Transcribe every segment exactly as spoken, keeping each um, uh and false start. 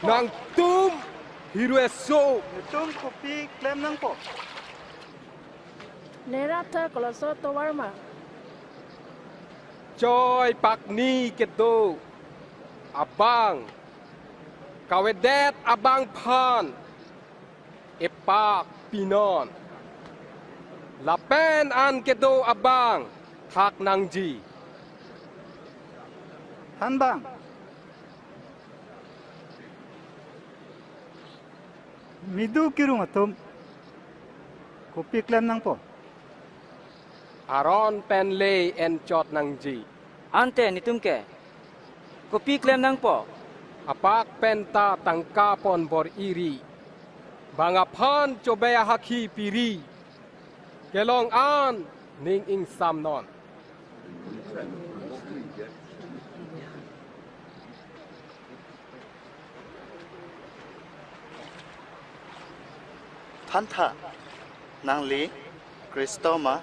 Nangtum hirveso. Netum kopi klem nangpo? Ne raptha koloso tovar ma? Choi pakni kedo abang, kavedet abangphan epak pinon. Lapen an kedo abang thak nangji. Thanbang. Midu kirung atum, kopi klem nangpo? Aron pen le enchot nangji. Ante netum ke, kopi klem nangpo? Apak penta tangka pon bor-i ri. Bang aphan chobei ahakhi piri. Kelong an ning ingsamnon. Thantha, nangli Khristo ma?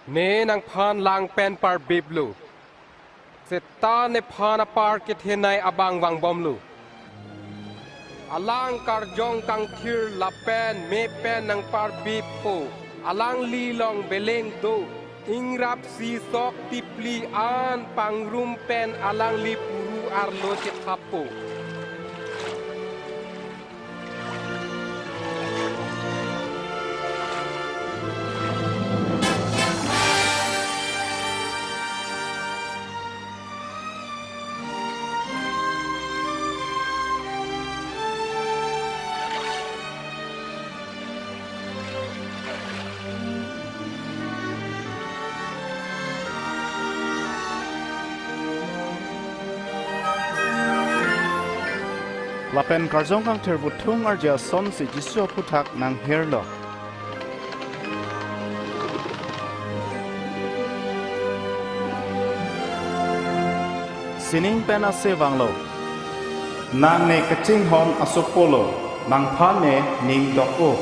Ne nangphan lang pen parbiplo. Seta nephan apar kethenei abang vangbomlo. Alang karjong kangthir lapen me pen nangparbippo. Alangli long beleng do. Ingrap si sok tipli an pangrum pen alangli puru arlo chethappo. Lapen karjong kangthir puthung arje asonsi Jisu aphuthak nanghirlo. Sining pen ase vanglo. Nang ne kachinghon asopolo, nangphan ne ning dok-o.